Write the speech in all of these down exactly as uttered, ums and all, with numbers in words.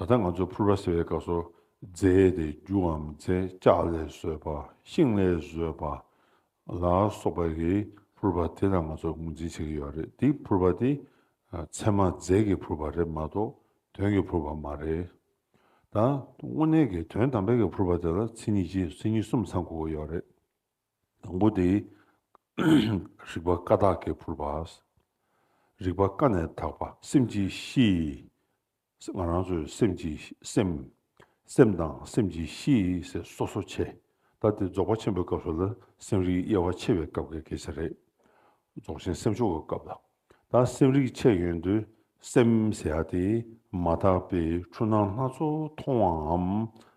ད་ང་ཚོ་ཕུར་པ་ཟེར་བའི་སྐབས་སུ་རྫས་དེ་རྒྱུའམ་རྫས་ལྕགས་ལས་བཟོས་པ། ཤིང་ལས་བཟོས་པ་ལ་སོགས་པ་གི་ཕུར་པ་དེ་ལ་ང་ཚོ་ངོས་འཛིན་བྱེད་ཀྱི་ཡོད་རེད། དེ་ཕུར་པ་དེ་ཚད་མ་རྫས་ཀྱི་ཕུར་པ་རེད་མ་གཏོགས་དོན་གྱི་ཕུར་པ་མ་རེད། ད་དངོས་གནས་ཀྱི་དོན་དམ་པའི་གི་ཕུར་པ་དེ་ལ་མཚན་ཉིད་བཞི་མཚན་ཉིད་གསུམ་ཚང་དགོས་ཀྱི་ཡོད་རེད། དང་པོ་དེ་རིག་པ་ཀ་དག་གི་ཕུར་པ། རིག་པ་ཀ་ནས་དག་པ། སེམས་ཀྱི་གཤིས། ང་རང་ཚོའི་སེམས་ཀྱི་སེམས། སེམས་དང་སེམས་ཀྱི་གཤིས་ཟེར་སོ་སོ་ཕྱེ། ད་དེ་རྫོགས་པ་ཆེན་པོའི་སྐབས་སུ་ལ་སེམས་རིག་དབྱེ་བ་ཕྱེ་བའི་སྐབས་ཀྱི་སྐད་ཆ་རེད། རྫོགས་ཆེན་སེམས་མཆོག་གི་སྐབས་ལ། ད་སེམས་རིག་ཕྱེ་ཡོང་དུས་སེམས་ཟེར་ཡ་དེ་མ་དག་པའི་འཁྲུལ་སྣང་སྣ་ཚོགས་མཐོང་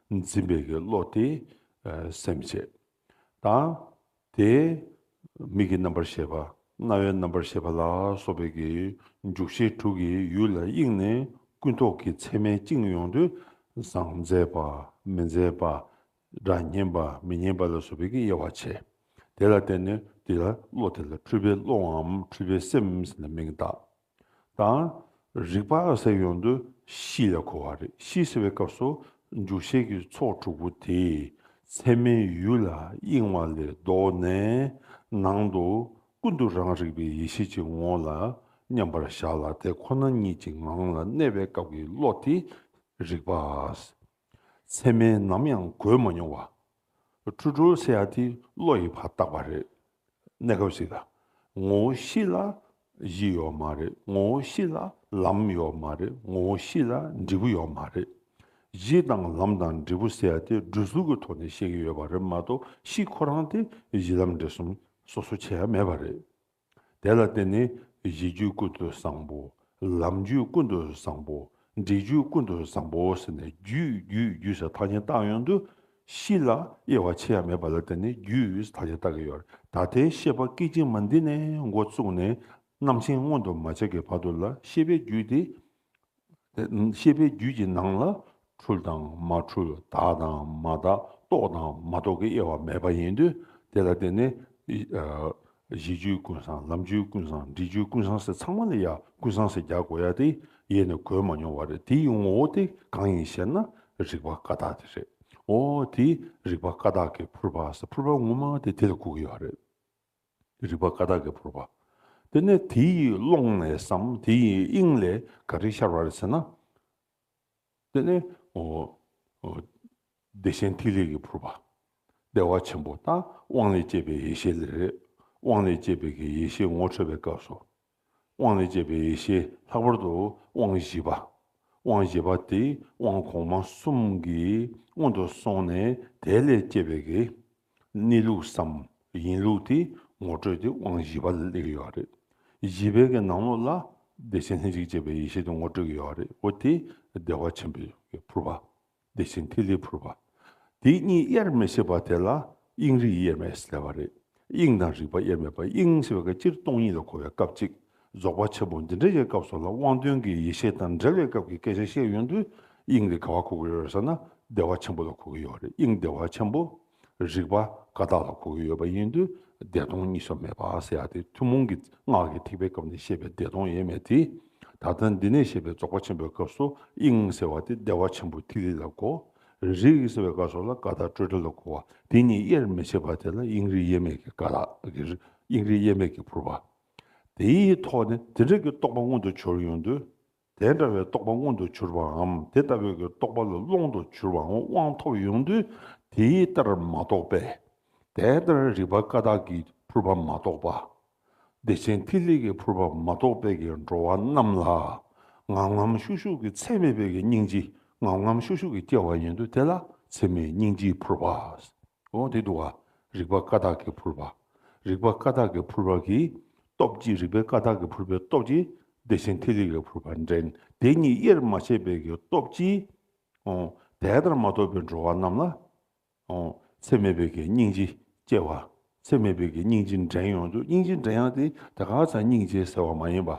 བའམ་འཛིན་པའི་གི་བློ་དེ་སེམས་བྱས། ད་དེ་མིག་གི་རྣམ་པར་ཤེས་པ། རྣ་བའི་རྣམ་པར་ཤེས་པ་ལ་སོགས་པའི་གི་འཇུག་ཤེས་དྲུག་གི་ཡུལ་ལ་དབྱིངས་ནས་ཀུན་རྟོག་གི་མཚན་མས་བཅིངས་ཡོང་དུས་བཟང་མཛེས་པ། མི་མཛེས་པ། སྒྲ་སྙན་པ་མི་སྙན་པ་ལ་སོགས་པའི་གི་དབྱེ་བ་ཕྱེ། དེ་ལ་བརྟེན་ནས་དེ་ལ་བློ་དེ་ལ་འཁྲུལ་པའི་བློའམ་འཁྲུལ་པའི་སེམས་ཟེར་ནས་མིང་བཏགས། དང་། རིག་པ་ཟེར་ཡོང་དུས་གཤིས་ལ་གོ་བ་རེད། གཤིས་ཟེར་བའི་སྐབས་སུ་འཇུག་ཤེས་ཀྱི་ཚོགས་དྲུག་པོ་དེ་ཚད་མའི་ཡུལ་ལ་གཡེང་བ་ལས་ལྡོག་ནས་ནང་དུ་ཀུན་ཏུ་རང་རིག་པའི་ཡེ་ཤེས་ཀྱི་ངོ་ལ་མཉམ་པར་བཞག་ལ་དེ་ཁོ་ན་ཉིད་ཀྱི་ངང་ལ་གནས་པའི་སྐབས་ཀྱི་བློ་དེ་རིག་པ། ཚད་མས་ནམ་ཡང་གོས་མ་མྱོང་བ། འཁྲུལ་གྲོལ་ཟེར་ཡ་དེ་བློ་ཡིས་ཕར་བཏགས་པ་རེད། གནས་སྐབས་ཤིག་ལ། ངོ་བོ་གཤིས་ལ་གཞི་ཡོད་མ་རེད། ངོ་བོ་གཤིས་ལ་ལམ་ཡོད་མ་རེད། ངོ་བོ་གཤིས་ལ་འབྲས་བུ་ཡོད་མ་རེད། གཞི་དང་ལམ་དང་འབྲས་བུ་ཟེར་ཡ་དེ་འགྲོ་ཚུལ་གྱི་ཐོག་ནས་བཤད་ཀྱི་ཡོད་པ་རེད་མ་གཏོགས་གཤིས་ཁོ་རང་དེ་གཞི་ལམ་འབྲས་གསུམ་སོ་སོ་ཕྱེ་ཡ་མེད་པ་རེད། དེ་ལ་བརྟེན་ནས་གཞི་རྒྱུད་ཀུན་ཏུ་བཟང་པོ། ལམ་རྒྱུད་ཀུན་ཏུ་བཟང་པོ། འབྲས་རྒྱུད་ཀུན་ཏུ་བཟང་པོ་ཟེར་ནས་རྒྱུད་རྒྱུད་རྒྱུད་ཟེར་ཐ་སྙད་བཏགས་ཡོང་དུས་གཤིས་ལ་དབྱེ་བ་ཕྱེ་ཡ་མེད་པ་ལ་བརྟེན་ནས་རྒྱུད་ཐ་སྙད་བཏགས་ཀྱི་ཡོད་རེད། ད་ལྟའི་བཤད་པ་སྐད་ཅིག་མ་འདི་ནས་འགོ་བཙུགས་ནས་རྣམ་མཁྱེན་མངོན་དུ་མ་བྱས་ཀྱི་བར་དུ་ལ་ཤེས་པའི་རྒྱུད་དེ། དེ་ཤེས་པའི་རྒྱུད་ཀྱི་ནང་ལ་འཁྲུལ་དང་མ་འཁྲུལ། དག་དང་མ་དག། རྟོགས་དང་མ་རྟོགས་ཀྱི་དབྱེ་བ་མེད་པ་ཡིན་དུས་དེ་ལ་བརྟེན་ནས་ཨ་གཞི་རྒྱུད་ཀུན་བཟང་། ལམ་རྒྱུད་ཀུན་བཟང་། འབྲས་རྒྱུད་ཀུན་བཟང་ཟེར་ཚང་མ་ལ་ཡ་ཀུན་བཟང་ཟེར་རྒྱག་དགོས་ཡ་དེ་ཡེ་ནས་གོས་མ་མྱོང་བ་རེད། དེ་ཡི་ངོ་བོ་དེ་གང་ཡིན་ཞེ་ན་རིག་པ་ཀ་དག་དེ་རེད། འོ་དེ་རིག་པ་ཀ་དག་གི་ཕུར་པ་ཟེར། ཕུར་པ་ངོ་མ་དེ་དེ་ལ་གོ་གི་ཡོད་རེད། རིག་པ་ཀ་དག་གི་ཕུར་པ། དེ་ནས་དེ་ཡི་ཀློང་ནས་སམ། དེ་ཡི་དབྱིངས་ལས་ག་རེ་ཤར་བ་རེད་ཟེར་ན། དེ་ནས་འོ་འོ་བདེ་ཆེན་ཐིག་ལེ་གི་ཕུར་པ། བདེ་བ་ཆེན་པོ་ད་དབང་ལས་སྐྱེས་པའི་ཡེ་ཤེས་ལས་རེད། དབང་ལས་སྐྱེས་པའི་གི་ཡེ་ཤེས་ངོ་འཕྲོད་པའི་སྐབས་སུ། དབང་ལས་སྐྱེས་པའི་ཡེ་ཤེས་ལྷག་པར་དུ་དབང་བཞི་པ། དབང་བཞི་པ་དེ་དབང་གོང་མ་གསུམ་གྱི་སྔོན་དུ་སོང་ནས་དེ་ལས་སྐྱེས་པའི་གི་གནས་ལུགས་སམ་ཡིན་ལུགས་དེ་ངོ་སྤྲོད་དེ་དབང་བཞི་པ་ལ་སླེབས་ཡོད་རེད། བཞི་པའི་གི་ནང་ལོགས་ལ་བདེ་ཆེན་ལྷན་ཅིག་སྐྱེས་པའི་ཡེ་ཤེས་དེ་ངོ་སྤྲོད་ཀྱི་ཡོད་རེད། འོ་དེ་བདེ་བ་ཆེན་པོའི་གི་ཕུར་པ། བདེ་ཆེན་ཐིག་ལེའི་ཕུར་པ། དེ་གཉིས་དབྱེར་མི་ཕྱེད་པ་དེ་ལ་དབྱིངས་རིག་དབྱེར་མེད་ཟེར་བ་རེད། དབྱིངས་དང་རིག་པ་དབྱེར་མེད་པ། དབྱིངས་ཟེར་བ་གི་སྤྱིར་སྟོང་ཉིད་ལ་གོ་བའི་སྐབས་གཅིག་རྫོགས་པ་ཆེན་པོ་འདི་འདྲ་ཡི་སྐབས་སུ་ལ་དབང་དོན་གྱི་ཡེ་ཤེས་དང་འབྲེལ་བའི་སྐབས་ཀྱི་སྐད་ཆ་བཤད་ཡོང་དུས་དབྱིངས་དེ་ག་བ་གོ་གི་ཡོད་རེད་ཟེར་ན་བདེ་བ་ཆེན་པོ་ལ་གོ་གི་ཡོད་རེད། དབྱིངས་བདེ་བ་ཆེན་པོ། རིག་པ་ཀ་དག་ལ་གོ་གི་ཡོད་པ་ཡིན་དུས་བདེ་སྟོང་གཉིས་སུ་མེད་པ་ཟེར་ཡ་དེ་ཐུན་མོང་གི་སྔགས་ཀྱི་ཐེག་པའི་སྐབས་ནས་བཤད་པའི་བདེ་སྟོང་དབྱེར་མེད་དེ། ད་ལྟ་འདི་ནས་བཤད་པའི་རྫོགས་པ་ཆེན་པོའི་སྐབས་སུ་དབྱིངས་ཟེར་བ་དེ་བདེ་བ་ཆེན་པོ་ཐིག་ལེ་ལ་གོ། རིག་ཟེར་བའི་སྐབས་སུ་ལ་ཀ་དག་སྤྲོས་བྲལ་ལ་གོ་བ། དེ་གཉིས་དབྱེར་མི་ཕྱེད་པ་དེ་ལ་དབྱིངས་རིག་དབྱེར་མེད་ཀྱི་ཀ་དག་གི་དབྱིངས་རིག་དབྱེར་མེད་ཀྱི་ཕུར་པ། དེའི་ཐོག་ནས་དེ་འདྲ་གི་རྟོགས་པ་མངོན་དུ་གྱུར་ཡོང་དུས། དེ་འདྲ་བའི་རྟོགས་པ་མངོན་དུ་གྱུར་པའམ་དེ་ལྟ་བུའི་གི་རྟོགས་པ་ལ་ཀློང་དུ་གྱུར་པའམ་དབང་ཐོབ་ཡོང་དུས་དེའི་ལྟར་མ་རྟོགས་པས། དེ་ལྟར་རིག་པ་ཀ་དག་གི་ཕུར་པ་མ་རྟོགས་པ། བདེ་ཆེན་ཐིག་ལེ་གི་ཕུར་པ་མ་རྟོགས་པའི་གི་འགྲོ་བ་རྣམས་ལ་ངམ་ངམ་ཤུགས་ཤུགས་ཀྱི་ཚད་མེད་པའི་གི་སྙིང་རྗེ་ངམ་ངམ་ཤུགས་ཤུགས་ཀྱི་སྐྱེ་བ་ཡིན་དུས་དེ་ལ་ཚད་མེད་སྙིང་རྗེའི་ཕུར་པ། འོ་དེ་འདུག་ག་རིག་པ་ཀ་དག་གི་ཕུར་པ། རིག་པ་ཀ་དག་གི་ཕུར་པ་གི་སྟོབས་ཀྱིས། རིག་པའི་ཀ་དག་གི་ཕུར་པའི་སྟོབས་ཀྱིས་བདེ་ཆེན་ཐིག་ལེ་གི་ཕུར་པ་འདྲེན། དེ་གཉིས་དབྱེར་མ་ཕྱེད་པའི་གི་སྟོབས་ཀྱིས། འོ་དེ་ལྟར་མ་རྟོགས་པའི་འགྲོ་བ་རྣམས་ལ། འོ་ཚད་མེད་པའི་གི་སྙིང་རྗེ་སྐྱེ་བ། ཚད་མེད་པའི་གི་སྙིང་རྗེ་འདྲེན་ཡོང་དུས་སྙིང་རྗེ་འདྲེན་ཡག་དེ་ད་ག་ཚང་སྙིང་རྗེ་ཟེར་བ་མ་ཡིན་པ།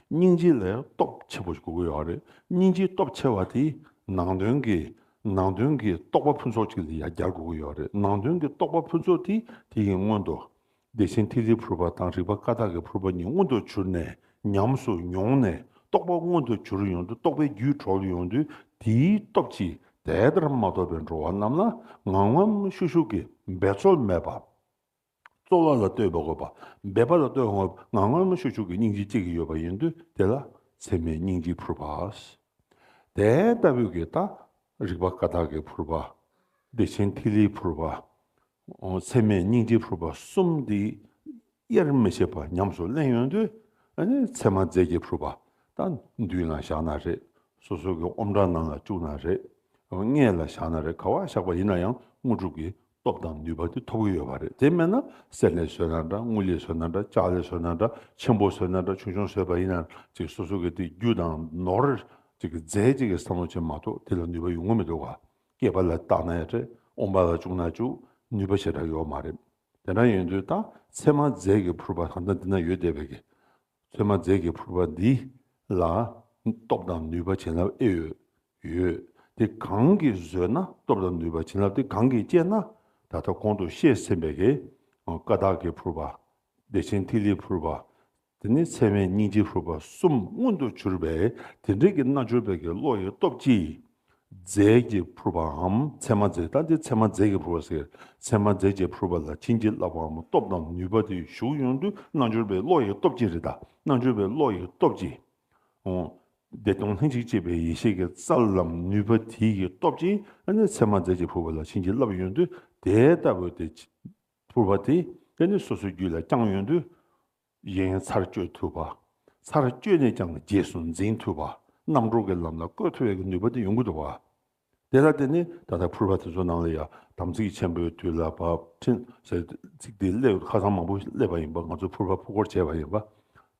སྙིང་རྗེ་ལ་སྟོབས་ཆེ་པོ་ཞིག་དགོས་ཀྱི་ཡོད་རེད། སྙིང་རྗེའི་སྟོབས་ཆེ་བ་དེ་ནང་དོན་གྱི་ནང་དོན་གྱི་རྟོགས་པ་ཕུན་ཚོགས་ཅིག་ལ་ཡར་རྒྱག་དགོས་ཀྱི་ཡོད་རེད། ནང་དོན་གྱི་རྟོགས་པ་ཕུན་ཚོགས་དེ་དེ་ཡི་སྔོན་དུ། བདེ་ཆེན་ཐིག་ལེའི་ཕུར་པ་དང་རིག་པ་ཀ་དག་གི་ཕུར་པ་གཉིས་མངོན་དུ་གྱུར་ནས་ཉམས་སུ་མྱོང་ནས་རྟོགས་པ་མངོན་དུ་གྱུར་ཡོང་དུས་རྟོགས་པའི་རྒྱུད་གྲོལ་ཡོང་དུས་ དེའི་སྟོབས་ཀྱིས་དེ་ལྟར་མ་རྟོགས་པའི་འགྲོ་བ་རྣམས་ལ་ངང་ངམ་ཤུགས་ཤུགས་ཀྱིས་འབད་རྩོལ་མེད་པ། རྩོལ་བ་ལ་ལྟོས་མ་དགོས་པ། འབད་པ་ལ་ལྟོས་མ་དགོས་པ། ངང་ངམ་ཤུགས་ཤུགས་ཀྱིས་སྙིང་རྗེ་སྐྱེ་གི་ཡོད་པ་ཡིན་དུས། དེ་ལ་ཚད་མེད་སྙིང་རྗེའི་ཕུར་པ། དེ་ལྟ་བུའི་གི་ད་རིག་པ་ཀ་དག་གི་ཕུར་པ། བདེ་ཆེན་ཐིག་ལེའི་ཕུར་པ། ཚད་མེད་སྙིང་རྗེའི་ཕུར་པ་གསུམ་འདི་དབྱེར་མི་ཕྱེད་པ་ཉམས་སུ་ལེན་ཡོང་དུས། ཨ་ནི་ཚད་མ་རྫས་ཀྱི་ཕུར་པ། ད་མདུན་ལ་བཞག་ན་རེད། སོ་སོ་གི་ཨོམ་བྲག་ནང་ལ་བཅུག་ན་རེད། སྔས་ལ་བཞག་ན་རེད། ག་བ་བཞག་པ་ཡིན་ན་ཡང་དངོས་གྲུབ་ཀྱི་སྟོབས་དང་ནུས་པ་དེ་ཐོབ་ཀྱི་ཡོད་པ་རེད། དེ་མེད་ན་གསེར་ལས་བཟོས་ན་འདྲ། དངུལ་ལས་བཟོས་ན་འདྲ། ལྕགས་ལས་བཟོས་ན་འདྲ། ཆེན་པོ་བཟོས་ན་འདྲ། ཆུང་ཆུང་བཟོས་པ་ཡིན་ན་ཅིག་སོ་སོ་གི་དེ་རྒྱུ་དང་ནོར་ཅིག་གི་རྫས་ཅིག་གི་བསམ་བློ་ཅན་མ་གཏོགས་དེ་ལ་ནུས་པ་ཡོང་གི་མི་འདུག་ག་སྐེད་པ་ལ་བཏགས་ན་ཡང་རེད། ཨོམ་བྲག་ལ་བཅུག་ན་བཅུག་ནུས་པ་ཞེ་དྲག་ཡོད་མ་རེད། དེ་འདྲ་ཡིན་དུས་ད་ཚད་མ་རྫས་ཀྱི་ཕུར་པ་གང་ལྟར་འདི་ན་ཡོད་བསྡད་པའི་གི་ཚད་མ་རྫས་ཀྱི་ཕུར་པ་འདི་ལ་སྟོབས་དང་ནུས་པ་བྱིན་རླབས་ཨེ་ཡོད། ཡོད། དེ་གང་གིས་བཟོས་ན། སྟོབས་དང་ནུས་པ་བྱིན་རླབས་དེ་གང་གིས་སྐྱེས་ན། ད་ལྟ་གོང་དུ་བཤད་ཟིན་པའི་གི་ཀ་དག་གི་ཕུར་པ། བདེ་ཆེན་ཐིག་ལེའི་ཕུར་པ། དེ་ནས་ཚད་མེད་སྙིང་རྗེའི་ཕུར་པ་གསུམ་མངོན་དུ་གྱུར་པའི་དེ་འདྲའི་གི་རྣལ་འབྱོར་པའི་གི་བློ་ཡི་སྟོབས་ཀྱིས། རྫས་ཀྱི་ཕུར་པའམ་ཚད་མ་རྫས། ད་འདི་ཚད་མ་རྫས་ཀྱི་ཕུར་པ་ཟེར། ཚད་མ་རྫས་ཀྱི་ཕུར་པ་ལ་བྱིན་གྱིས་བརླབས་པའམ་སྟོབས་དང་ནུས་པ་དེ་ཞུགས་ཡོང་དུས་རྣལ་འབྱོར་པའི་བློ་ཡི་སྟོབས་ཀྱིས་རེད། ད་རྣལ་འབྱོར་པའི་བློ་ཡི་སྟོབས་ཀྱིས། འོ། བདེ་སྟོང་ལྷན་ཅིག་སྐྱེས་པའི་ཡེ་ཤེས་ཀྱི་རྩལ་ལམ་ནུས་པ་དེ་ཡི་སྟོབས་ཀྱིས་ཨ་ནི་ཚད་མ་རྫས་ཀྱི་ཕུར་པ་ལ་བྱིན་གྱིས་བརླབས་ཡོང་དུས། དེ་ལྟ་བུའི་དེ་ཕུར་པ་དེ་ཨ་ནི་སོ་སོའི་རྒྱུད་ལ་བསྐྱངས་ཡོང་དུས། གཞན་ཚར་གཅོད་ཐུབ་པ། ཚར་གཅོད་ནས་ཀྱང་རྗེས་སུ་འཛིན་ཐུབ་པ། རྣམ་གྲོལ་གྱི་ལམ་ལ་བཀོད་ཐུབ་པའི་ནུས་པ་དེ་ཡོང་གི་འདུག་བ། དེ་ལ་བརྟེན་ནས་ད་ལྟ་ཕུར་པ་དེ་ཚོ་ནང་ལ་ཡང་དམ་ཚིག་ཆེན་པོའི་དུས་ལ་བབ། ཕྲིན་ཟེར་ཚིག་དེ་སླེབས། ཁ་སང་མང་པོ་སླེབས་པ་ཡིན་པ། ང་ཚོ་ཕུར་པ་ཕུར་སྐོར་བྱས་པ་ཡིན་པ།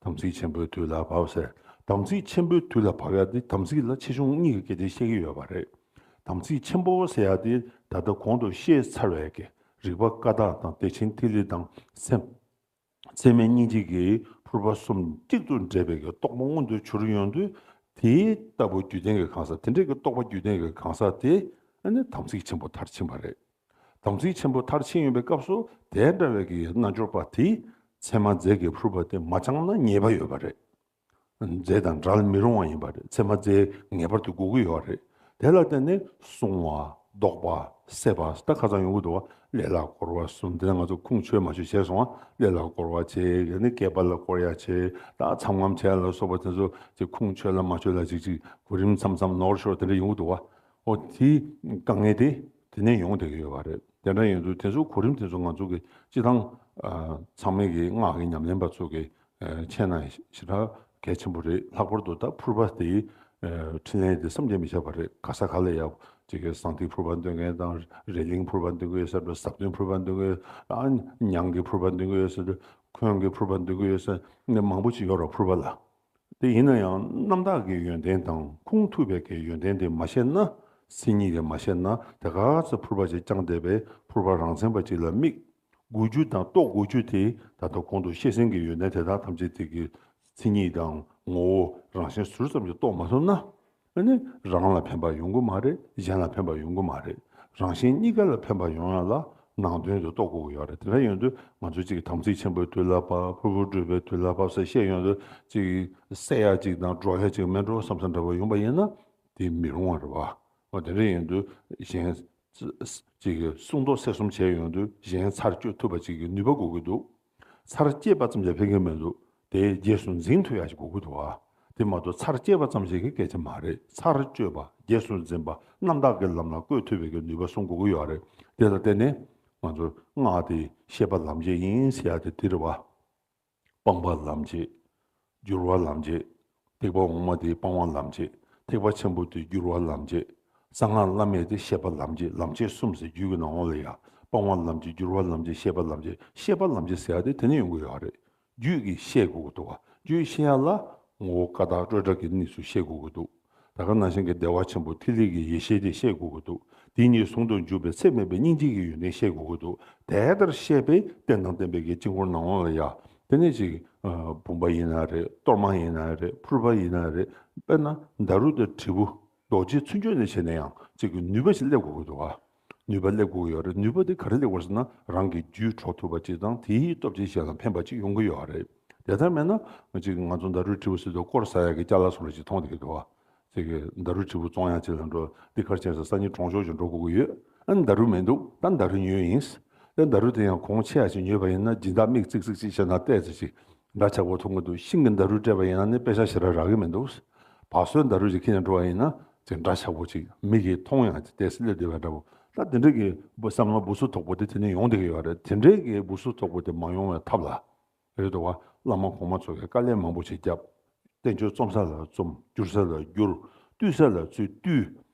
དམ་ཚིག་ཆེན་པོའི་དུས་ལ་བབ་ཟེར། དམ་ཚིག་ཆེན་པོའི་དུས་ལ་བབ་ཡ་དེ་དམ་ཚིག་ལ་ཆེ་ཆུང་གཉིས་ཀྱི་སྐད་ཆ་བཤད་ཀྱི་ཡོད་པ་རེད། དམ་ཚིག་ཆེན་པོ་ཟེར་ཡ་དེ་ད་ལྟ་གོང་དུ་བཤད་ཚར་བའི་གི་རིག་པ་ཀ་དག་དང་བདེ་ཆེན་ཐིག་ལེ་དང་སེམས། ཚད་མེད་སྙིང་རྗེ་གི་ཕུར་པ་གསུམ་གཅིག་ཏུ་འདྲེས་པའི་གི་རྟོགས་པ་མངོན་དུ་གྱུར་ཡོང་དུས། དེ་ལྟ་བུ་རྒྱུད་ལྡན་གྱི་གང་ཟག། དེ་འདྲའི་གི་རྟོགས་པ་རྒྱུད་ལྡན་གྱི་གང་ཟག་དེ་ཨ་ནི་དམ་ཚིག་ཆེན་པོ་མཐར་ཕྱིན་པ་རེད། དམ་ཚིག་ཆེན་པོ་མཐར་ཕྱིན་ཡོང་བའི་སྐབས་སུ་དེ་འདྲ་བའི་གི་རྣལ་འབྱོར་པ་དེས་ཚད་མ་རྫས་ཀྱི་ཕུར་པ་དེ་མ་བཅངས་ན་ཉེས་པ་ཡོད་པ་རེད། རྫས་དང་འབྲལ་མི་རུང་བ་ཡིན་པ་རེད། ཚད་མ་རྫས་ངེས་པར་དུ་དགོས་ཀྱི་ཡོད་རེད། དེ་ལ་བརྟེན་ནས་བསྲུང་བ། བཟློག་པ། བསད་པ། ད་ཁ་སང་ཡོང་གི་འདུག་བ། ཀླད་ལ་བསྐོར་བ་གསུམ། དེ་ནས་ང་ཚོ་ཁུངས་འཁྱོལ་མ་འཁྱོལ་བྱས་སོང་བ། ཀླད་ལ་བསྐོར་བ་བྱས། ཡང་ན་སྐེད་པ་ལ་བསྐོར་ཡ་བྱས། ད་ཚམ་ངམ་བྱས་ལ་སོགས་པ་དེ་ཚོ་ཅིག་ཁུངས་འཁྱོལ་ལ་མ་འཁྱོལ་ལ་ཅིག་ཅིག་གོ་རིམ་མཚམས་མཚམས་ནོར་ཤོར་དེ་འདྲ་ཡོང་གི་འདུག་བ། འོ་དེའི་དཀའ་ངལ་དེ་དེ་ནས་ཡོང་བསྡད་ཀྱི་ཡོད་པ་རེད། དེ་འདྲ་ཡིན་དུས་དེ་ཚོ་གོ་རིམ་དེ་ཚོ་ང་ཚོ་གི་སྤྱི་བཏང་ཚང་མས་ཀྱི་སྔགས་ཀྱི་ཉམས་ལེན་པ་ཚོ་གི་མཁྱེན་ན་ཞེ་དྲག་གལ་ཆེན་པོ་རེད། ལྷག་པར་དུ་ད་ཕུར་པ་དེའི་ཨ་འཕྲིན་ལས་དེ་བསམ་གྱིས་མི་ཁྱབ་པ་རེད། ག་ས་ག་ལ་ཡང་ཅིག་གི་ཟངས་ཐིག་ཕུར་པ་འདོན་མཁན་དང་། རེ་ལིང་ཕུར་པ་འདོན་གྱི་ཡོད་ས་རེད། ཟབ་དོན་ཕུར་པ་འདོན་གྱི་ཡོད་ས། ཨ་ཉང་གི་ཕུར་པ་འདོན་གྱི་ཡོད་ས་རེད། འཁོན་གྱི་ཕུར་པ་འདོན་གྱི་ཡོད་ས་ནས་མང་པོ་ཅིག་ཡོད་རེད་ཕུར་པ་ལ། དེ་ཡིན་ན་ཡང་རྣམ་དག་གི་ཡོན་ཏན་དང་ཁུངས་ཐུབ་པའི་གི་ཡོན་ཏན་དེ་མ་ཤེས་ན། མཚན་ཉིད་དེ་མ་ཤེས་ན། དེ་ག་ཚོད་ཕུར་པ་ཅིག་བཅངས་བསྡད་པའི་ཕུར་པ་རང་མཚན་པ་ཅིག་ལ་དམིགས། དགོས་རྒྱུ་དང་རྟོགས་དགོས་རྒྱུ་དེ་ད་ལྟ་གོང་དུ་བཤད་ཟིན་གྱི་ཡོན་ཏན་དེ་དག་ཐམས་ཅད་དེ་གི་མཚན་ཉིད་དང་ངོ་བོ་རང་བཞིན་ཟུར་ཙམ་ཞིག་རྟོགས་མ་ཐུབ་ན། ཨ་ནི་རང་ལ་ཕན་པ་ཡོང་གི་མ་རེད། གཞན་ལ་ཕན་པ་ཡོང་གི་མ་རེད། རང་གཞན་གཉིས་ཀ་ལ་ཕན་པ་ཡོང་ཡ་ལ་ནང་དོན་དུ་རྟོགས་དགོས་ཀྱི་ཡོད་རེད། དེ་འདྲ་ཡོང་དུས་ང་ཚོ་གཅིག་གི་དམ་ཚིག་ཆེན་པོའི་དུས་ལ་བབ། ཕུར་བུ་སྒྲུབ་པའི་དུས་ལ་བབ་ཟེར་བཤད་ཡོང་དུས་གཅིག་གི་བསད་ཡ་གཅིག་དང་འདྲོག་ཡ་གཅིག་མེད་འགྲོ་བསམ་བསམ་འདྲ་བོ་ཡོང་པ་ཡིན་ན་དེ་མི་རུང་བ་རེད་བ། འོ་དེ་འདྲ་ཡིན་དུས་གཞན་གཅིག་གི་སྲུང་ཟློག་བསད་གསུམ་བྱས་ཡོང་དུས་གཞན་ཚར་གཅོད་ཐུབ་པ་གཅིག་གི་ནུས་པ་དགོས་ཀྱི་འདུག་ཚར་བཅད་པ་ཙམ་གྱིས་ཕན་གྱི་མི་འདུག་དེ་རྗེས་སུ་འཛིན་ཐུབ་ཡ་ཞིག་དགོས་ཀྱི་འདུག་ཨ། དེ་མ་གཏོགས་ཚར་བཅད་པ་ཙམ་ཞིག་གི་སྐད་ཆ་མ་རེད། ཚར་གཅོད་པ། རྗེས་སུ་འཛིན་པ། རྣམ་དག་གི་ལམ་ལ་བཀོད་ཐུབ་པའི་གི་ནུས་པ་གསུམ་དགོས་ཀྱི་ཡོད་རེད། དེ་ལ་བརྟེན་ནས་ང་ཚོ་སྔགས་དེ་བཤད་པ་ལམ་བྱེད་ཡིན་ཟེར་ཡ་དེ་འདི་རེད་བ། སྤང་བ་ལམ་བྱེད། བསྒྱུར་བ་ལམ་བྱེད། ཐེག་པ་འོག་མ་དེ་སྤང་བ་ལམ་བྱེད། ཐེག་པ་ཆེན་པོ་དེ་བསྒྱུར་བ་ལམ་བྱེད། གསང་སྔགས་བླ་མེད་དེ་བཤད་པ་ལམ་བྱེད། ལམ་བྱེད་གསུམ་ཟེར་རྒྱུད་ཀྱི་ནང་ལོགས་ལ་ཡ། སྤང་བ་ལམ་བྱེད། བསྒྱུར་བ་ལམ་བྱེད། བཤད་པ་ལམ་བྱེད། བཤད་པ་ལམ་བྱེད་ཟེར་ཡ་དེ་དེ་ནས་ཡོང་གི་ཡོད་རེད། རྒྱུད་ཀྱིས་བཤད་དགོས་ཀྱི་འདུག་བ། རྒྱུད་བཤད་ཡ་ལ་ངོ་བོ་ཀ་དག་སྤྲོས་བྲལ་གྱི་གནས་ཚུལ་བཤད་དགོས་ཀྱི་འདུག་ད་ག་ནང་བཞིན་གྱི་བདེ་བ་ཆེན་པོ་ཐིག་ལེ་གི་ཡེ་ཤེས་དེ་བཤད་དགོས་ཀྱི་འདུག་དེ་གཉིས་ཟུང་དུ་འཇུག་པའི་ཚད་མེད་པའི་སྙིང་རྗེ་གི་ཡོན་ཏན་བཤད་དགོས་ཀྱི་འདུག་དེ་ལྟར་བཤད་པའི་རྟེན་དང་བརྟེན་པའི་གི་དཀྱིལ་འཁོར་ནང་ལོགས་ལ་ཡ། དེ་ནས་ཅིག་ཨ་བུམ་པ་ཡིན་ན་རེད། གཏོར་མ་ཡིན་ན་རེད། ཕུར་པ་ཡིན་ན་རེད། དཔེར་ན་ཌཱ་རུ་དང་དྲིལ་བུ། རྡོ་རྗེ་ཚུན་ཆད་ནས་བྱས་ན་ཡང་གཅིག་གི་ནུས་པ་ཞིག་སླེབས་དགོས་ཀྱི་འདུག་བ། ནུས་པ་སླེབས་དགོས་ཀྱི་ཡོད་རེད། ནུས་པ་དེ་ག་རེ་སླེབས་དགོས་ཟེར་ན། རང་གི་རྒྱུད་འཕྲོག་ཐུབ་པ་ཅིག་དང་། དེའི་སྟོབས་ཀྱིས་གཞན་ལ་ཕན་པ་ཅིག་ཡོང་གི་ཡོད་རེད། དེ་ལྟར་མེད་ན་གཅིག་ང་ཚོ་ཌཱ་རུ་དྲིལ་བུ་ཟེར་དུས་དཀོར་ཟ་ཡ་གི་ཅ་ལག་བཟོ་འདྲ་ཅིག་མཐོང་བསྡད་ཀྱི་འདུག་བ། དེ་གི་ཟླ་རུ་དྲིལ་བུ་བཙོང་ཡག་ཅིག་ལ་འགྲོ། འདི་གར་ཕྱིན་ཙང་སང་ཉིན་གྲོང་ཆོག་ཅིག་འགྲོ་དགོས་ཀྱི་ཡོད། ཨ་ནི་ཟླ་རུ་མི་འདུག་ད་ཟླ་རུ་ཉོས་ཡིན། ཨ་ནི་ཟླ་རུ་དེ་ཡང་གོང་ཆེ་ཡག་ཅིག་ཉོས་པ་ཡིན་ན་སྦྱིན་བདག་མིག་ཙིག་ཙིག་ཅིག་བྱས་ན་ཏོག་ཙམ་ཅིག་འདྲ་ཆགས་པོ་མཐོང་གི་འདུག་ཤིང་གི་ཟླ་རུ་སྤྲད་པ་ཡིན་ན་ནི་དཔེ་ཆ་ཞེ་དྲག་རག་གི་མི་འདུག་བ་སོའི་ཟླ་རུ་ཅིག་ཁྱེར་ནས་འགྲོ་བ་ཡིན་ན་ཅིག་འདྲ་ཆགས་པོ་ཅིག་མིག་གིས་མཐོང་ཡག་ཅིག་ཏོག་ཙམ་སླེབས་བསྡད་པ་འདྲ་པོ། ད་དེ་འདྲ་གི་བསམ་བློ་སྦུ་སུ་དོག་པོ་དེ་དེ་ནས་ཡོང་བསྡད་ཀྱི་ཡོད་རེད། དེ་འདྲའི་གི་སྦུ་སུ་དོག་པོ་དེ་མ་ཡོང་བའི་ཐབས་ལ། རེད་འདུག་བ། བླ་མ་གོང་མ་ཚོ་གིས་དཀའ་ལས་མང་པོ་ཞིག་བརྒྱབ། བསྟན་བཅོས་རྩོམ་ས་ལ་རྩོམ། བསྒྱུར་ས་ལ་བསྒྱུར། བཏུལ་ས་ལ་ཚུར་བཏུལ།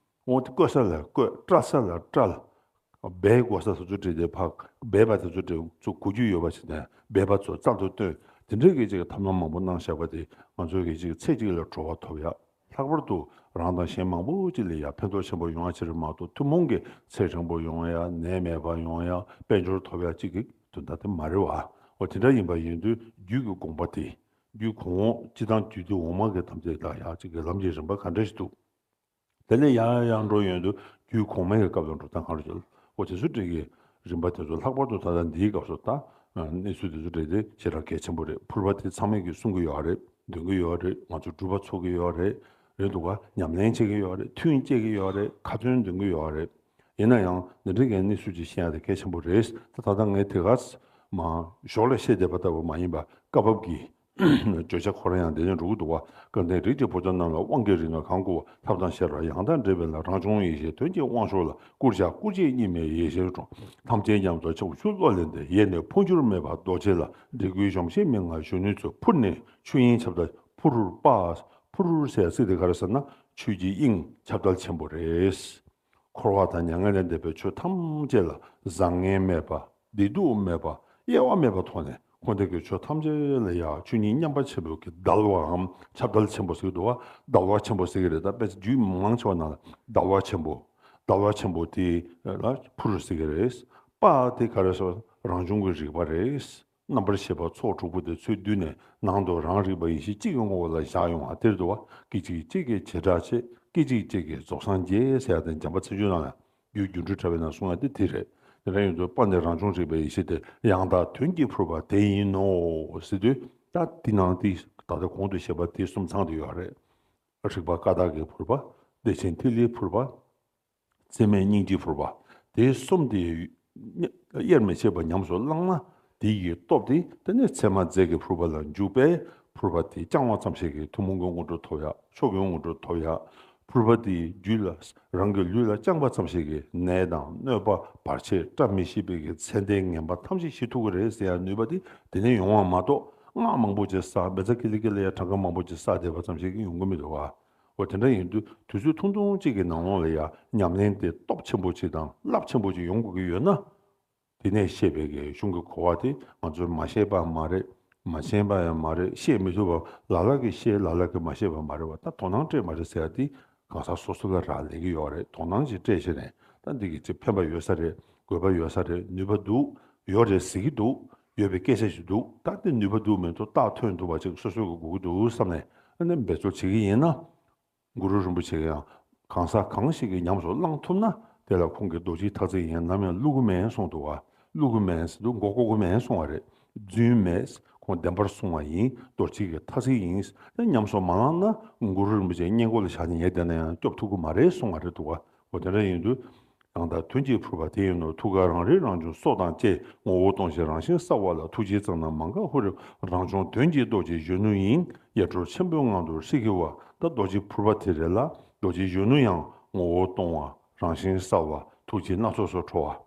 འོ་དེ་བཀོད་ས་ལ་བཀོད། བཀྲལ་ས་ལ་བཀྲལ། སྦས་དགོས་ས་དེ་ཚོ་བྲིས་ཏེ་ཕར་སྦས་པ་དེ་ཚོ་བྲིས་ཚུར་གོ་རྒྱུ་ཡོད་པ་ཞིག་ནས་སྦས་པ་ཚོ་རྩལ་དུ་བཏོན། དེ་འདྲའི་གི་ཅིག་ཐབས་ལམ་མང་པོ་གནང་བཞག་པ་དེ་ང་ཚོའི་གི་ཅིག་ཚེ་གཅིག་ལ་གྲོལ་བ་ཐོབ་ཡག་ལྷག་པར་དུ་རང་དང་གཞན་མང་པོ་ཅིག་ལ་ཡང་ཕན་ཐོགས་ཆེན་པོ་ཡོང་ཡ་ཆེད་དུ་མ་གཏོགས་ཐུན་མོང་གི་ཚེ་རིང་པོ་ཡོང་ཡ། ནད་མེད་པ་ཡོང་ཡ། དཔལ་འབྱོར་ཐོབ་ཡ་གཅིག་གི་དོན་དག་དེ་མ་རེད་བ། འོ་དེ་འདྲ་ཡིན་པ་ཡིན་དུས་རྒྱུད་ཀྱི་དགོངས་པ་དེ། རྒྱུད་གོང་འོག་སྤྱི་དང་རྒྱུད་སྡེ་འོག་མ་གི་ཐམས་ཅད་ལ་ཡང་གཅིག་གི་ལམ་གྱི་རིམ་པ་ག་འདྲ་ཞིག་འདུག་དེ་ལས་ཡང་ཡང་འགྲོ་ཡོང་དུས་རྒྱུད་གོང་མའི་གི་སྐབས་ལ་འགྲོ་སྟངས་ག་རེ་བྱེད། འོ་དེ་ཚོ་འདྲ་གི་རིམ་པ་དེ་ཚོ་ལྷག་པར་དུ་ད་ལྟ་འདིའི་སྐབས་སུ་ད་གནས་ཚུལ་དེ་ཚོ་འདྲ་དེ་ཞེ་དྲག་གལ་ཆེན་པོ་རེད། ཕུར་པ་དེ་ཚང་མས་གི་གསུང་གི་ཡོད་རེད། འདོན་གི་ཡོད་རེད། ང་ཚོ་སྒྲུབ་པ་ཚོགས་གི་ཡོད་རེད། རེད་འདུག་ག་ཉམས་ལེན་བྱེད་ཀྱི་ཡོད་རེད། ཐུན་བཅད་ཀྱི་ཡོད་རེད། ཁ་ཏོན་འདོན་གྱི་ཡོད་རེད། ཡིན་ན་ཡང་འདི་འདྲའི་གི་གནས་ཚུལ་ཅིག་ཤེས་ཡ་དེ་གལ་ཆེན་པོ་རེད། ད་ད་ལྟ་ངས་དེ་ག་མ་ཞོར་ལ་བཤད་བསྡད་པ་ལྟ་བུ་མ་ཡིན་པ་སྐབས་བབ་ཀྱི་བརྗོད་བྱ་ཁོ་རང་ཡང་དེ་ནས་འགྲོ་གི་འདུག་བ། སྐལ་ལྡན་རིགས་ཀྱི་བུ་ཚོ་རྣམས་ལ་དབང་གི་རིགས་ལྔ་གང་བསྐུར་བ། ཐབས་དང་ཤེས་རབ་ཡང་དག་འདྲེས་པའི་ལྷ། རང་བྱུང་ཡེ་ཤེས་དོན་གྱི་དབང་ཕྱུག་ལ། བསྐུར་བྱ་སྐུར་བྱེད་གཉིས་མེད་ཡེ་ཤེས་དྲུང་། ཐམས་ཅད་ཉམས་སུ་ཆུ་བོ་ཆུ་བློ་ལས་འདས། ཡེ་ནས་འཕོ་འགྱུར་མེད་པ་རྡོ་རྗེ་ལ། འབྲས་བུའི་གཞོམ་གཞིག་མན་ངག་གཞོན་ནུའི་ཚུལ། ཕུར་ནས་ཆོས་དབྱིངས་ཁྱབ་བརྡལ་ཕུར་པ། ཕུར་ཟེར་ཚིག་དེ་ག་རེ་ཟེར་ན་ཆོས་ཀྱི་དབྱིངས་ཁྱབ་བརྡལ་ཆེན་པོ་རེད། འཁོར་བ་དང་མྱ་ངན་ལས་འདས་པའི་ཆོས་ཐམས་ཅད་ལ་བཟང་ངན་མེད་པ། བདེ་སྡུག་མེད་པ། དབྱེ་བ་མེད་པའི་ཐོག་ནས་འཁོར་འདས་ཀྱི་ཆོས་ཐམས་ཅད་ལ་ཡང་ཆོས་ཉིད་མཉམ་པ་ཆེན་པོའི་གི་བརྡལ་བའམ་ཁྱབ་བརྡལ་ཆེན་པོ་ཟེར་གྱི་འདུག་བ། བརྡལ་བ་ཆེན་པོ་ཟེར་གྱི་རེད། ད་དཔེ་རྒྱུད་མང་ཆེ་བ་ནང་ལ་བརྡལ་བ་ཆེན་པོ། བརྡལ་བ་ཆེན་པོ་དེ་ལ་ཕུར་ཟེར་གྱི་རེད། པ་དེ་ག་རེ་ཟེར། རང་བྱུང་གི་རིག་པ་རེད། རྣམ་པར་ཤེས་པ་ཚོགས་དྲུག་པོ་དེ་ཚུར་བསྡུས་ནས་ནང་དུ་རང་རིག་པ་ཡེ་ཤེས་གཅིག་གི་ངོ་བོ་ལ་བཞག་ཡོང་བ་དེ་རེད་འདུག་བ། སྐད་ཅིག་གཅིག་གིས་བྱེ་བྲག་ཕྱེད། སྐད་ཅིག་གཅིག་གིས་རྫོགས་སངས་རྒྱས་ཟེར་ཡ་དེ་འཇམ་དཔལ་མཚན་བརྗོད་ནང་ལ་རྒྱུད་སྒྱུ་འཕྲུལ་དྲ་བའི་ནང་གསུངས་ཡ་དེ་དེ་རེད། དེ་འདྲ་ཡིན་དུས་པ་ནི་རང་བྱུང་རིག་པའི་ཡེ་ཤེས་དེ་ཡང་དག་དོན་གྱི་ཕུར་པ་དེ་ཡིན་ནོ་ཟེར་དུས། ད་འདི་ནང་དེ་ད་ལྟ་གོང་དུ་བཤད་པ་དེ་གསུམ་ཚང་དུ་ཡོད་རེད། རིག་པ་ཀ་དག་གི་ཕུར་པ། བདེ་ཆེན་ཐིག་ལེའི་ཕུར་པ། མཚན་མེད་སྙིང་རྗེའི་ཕུར་པ། དེ་གསུམ་དེ་དབྱེར་མི་ཕྱེད་པར་ཉམས་སུ་བླངས་ན། དེ་ཡི་སྟོབས་དེ་དེ་ནས་མཚན་མ་རྫས་ཀྱི་ཕུར་པ་ལ་འཇུག་པས། ཕུར་པ་དེ་བཅང་བ་ཙམ་ཞིག་གིས་ཐུན་མོང་གི་དངོས་གྲུབ་ཐོབ་ཡ། མཆོག་གི་དངོས་གྲུབ་ཐོབ་ཡ། ཕུར་པ་དེ་རྒྱུད་ལ་རང་གི་ལུས་ལ་བཅང་བ་ཙམ་ཞིག་གིས་ནད་དང་གནོད་པ་བར་ཆད་བཀྲ་མི་ཤིས་པའི་གི་ཚེ་འདས་ངན་པ་ཐམས་ཅད་ཞི་ཐུབ་ཀྱི་རེད་ཟེར་ཡ་ནུས་པ་དེ་དེ་ནས་ཡོང་བ་མ་གཏོགས། སྔགས་མང་པོ་ཅིག་བསགས། བཛྲ་ཀི་ལི་ཀ་ལ་ཡ་གྲངས་ཀ་མང་པོ་ཅིག་བསགས་བསྡད་པ་ཙམ་ཞིག་གིས་ཡོང་གི་མི་འདུག་བ། འོ་དེ་འདྲ་ཡིན་དུས་དུས་ཚོད་ཐུང་ཐུང་གཅིག་གི་ནང་ལོགས་ལ་ཡང་ཉམས་ལེན་དེ་སྟོབས་ཆེན་པོ་ཅིག་དང་རླབས་ཆེན་པོ་ཅིག་ཡོང་དགོས་ཀྱི་ཡོད་ན། དེ་ནས་བཤད་པའི་གི་གཞུང་གི་གོ་བ་དེ་ང་ཚོས་མ་ཤེས་པ་མ་རེད། མ་མཁྱེན་པ་ཡང་མ་རེད། བཤད་མི་ཐུབ་པ། ལ་ལ་གིས་བཤད། ལ་ལ་གིས་མ་ཤེས་པ་མ་རེད་བ། ད་དོ་སྣང་སྤྲད་མ་རེད་ཟེར་ཡ་དེ་གང་ཟག་སོ་སོ་ལ་རག་ལས་ཀྱི་ཡོད་རེད། དོ་སྣང་ཅིག་སྤྲད་བྱས་ནས་ད་འདི་གི་ཅིག་ཕན་པ་ཡོད་ས་རེད། དགོས་པ་ཡོད་ས་རེད། ནུས་པ་འདུག་ཡོད་རེད་ཟེར་གྱི་འདུག་ཡོད་པའི་སྐད་ཆ་ཞིག་འདུག་ད་དེ་ནུས་པ་འདུག་མི་འདུག་རྟགས་ཐོན་ཐུབ་པ་ཅིག་སོ་སོ་གི་དགོས་ཀྱི་འདུག་བསམ་ནས་ཨ་ནི་འབད་རྩོལ་བྱེད་ཀྱི་ཡིན་ན། གུ་རུ་རིན་པོ་ཆེ་གིས་ཡང་གང་ཟག་གང་ཞིག་གིས་ཉམས་སུ་བླང་ཐུབ་ན་དེ་ལ་ཁོང་གིས་རྡོ་རྗེའི་ཐག་ཚིག་ཡིན་ནམ་ཡང་བླུག་གི་མེད་གསུངས་འདུག་བ། བླུག་གི་མེད་ཟེར་དུས་མགོ་སྐོར་གི་མེད་གསུངས་པ་རེད། རྫུན་མེད། ཁོང་བདེན་པར་གསུངས་པ་ཡིན། རྡོ་རྗེ་གི་ཐག་ཚིག་ཡིན། དེ་ཉམས་སུ་མ་བླངས་ན་གུ་རུ་རིན་པོ་ཆེ་སྔས་མགོ་ལ་བཞག་ནས་ཉལ་བསྡད་ན་ཡང་སྐྱོབ་ཐུབ་ཀྱི་མ་རེད་གསུངས་པ་རེད་འདུག་བ། འོ་དེ་འདྲ་ཡིན་དུས། ཡང་དག་དོན་གྱི་ཕུར་པ་དེ་ཡིན་ནོ། ཐུགས་ཀར་རང་རིག་རང་བྱུང་སྲོག་དང་བཅས། ངོ་བོ་སྟོང་ཞིང་རང་བཞིན་གསལ་བ་ལ། ཐུགས་རྗེའི་རྩལ་རྣམས་མ་འགགས་ཧུར་རེ། རང་བྱུང་དོན་གྱི་རྡོ་རྗེ་གཞོན་ནུ་ཡིན། ཡེ་གྲོལ་ཆེན་པོའི་ངང་དུ་ཧྲིལ་གྱིས་བ། ད་རྡོ་རྗེ་ཕུར་པ་དེ་རེད་ལ། རྡོ་རྗེ་གཞོན་ནུ་ཡང་ངོ་བོ་སྟོང་བ། རང་བཞིན་གསལ་བ། ཐུགས་རྗེ་སྣ་ཚོགས་སུ་འཕྲོ་བ།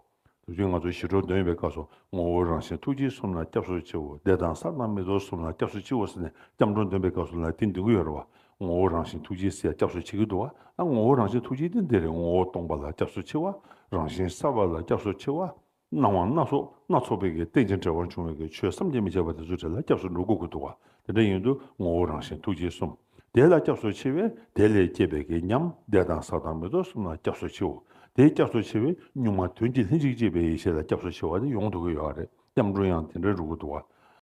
དུས་རྒྱུན་ང་ཚོ་ཞི་ཁྲོ་འདོན་པའི་སྐབས་སུ་ངོ་བོ་རང་བཞིན་ཐུགས་རྗེ་གསུམ་ལ་སྐྱབས་སུ་མཆིའོ། འདས་དང་ས་དང་མེ་ཏོག་གསུམ་ལ་སྐྱབས་སུ་མཆིའོ་ཟེར་ནས་སྐྱབས་འགྲོ་འདོན་པའི་སྐབས་སུ་ལ་དེ་འདོན་གྱི་ཡོད་རེད་བ། ངོ་བོ་རང་བཞིན་ཐུགས་རྗེ་ཟེར་སྐྱབས་སུ་མཆི་གི་འདུག་བ། ཨ་ངོ་བོ་རང་བཞིན་ཐུགས་རྗེ་དེ་འདི་རེད། ངོ་བོ་སྟོང་པ་ལ་སྐྱབས་སུ་མཆི་བ། རང་བཞིན་གསལ་བ་ལ་སྐྱབས་སུ་མཆི་བ། སྣང་བ་སྣ་ཚོགས་སྣ་ཚོགས་པའི་གི་རྟེན་ཅིང་འབྲེལ་བར་འབྱུང་བའི་གི་ཆོས་བསམ་གྱིས་མི་ཁྱབ་པ་དེ་ཚོ་དེ་ལ་སྐྱབས་སུ་འགྲོ་དགོས་ཀྱི་འདུག་བ། དེ་འདྲ་ཡིན་དུས་ངོ་བོ་རང་བཞིན་ཐུགས་རྗེ་གསུམ། དེ་ལ་སྐྱབས་སུ་མཆི་བས་དེ་ལས་སྐྱེས་པའི་གི་ཉམས་འདས་དང་ས་དང་མེ་ཏོག་གསུམ་ལ་སྐྱབས་སུ་མཆིའོ། དེ་སྐྱབས་སུ་མཆི་བས་གཉུག་མ་དོན་གྱི་ལྷན་ཅིག་སྐྱེས་པའི་ཡེ་ཤེས་ལ་སྐྱབས་སུ་མཆི་བ་དེ་ཡོང་ཐུབ་ཀྱི་ཡོད་རེད། སྐྱབས་འགྲོ་ཡང་དེ་འདྲ་འགྲོ་གི་འདུག་བ།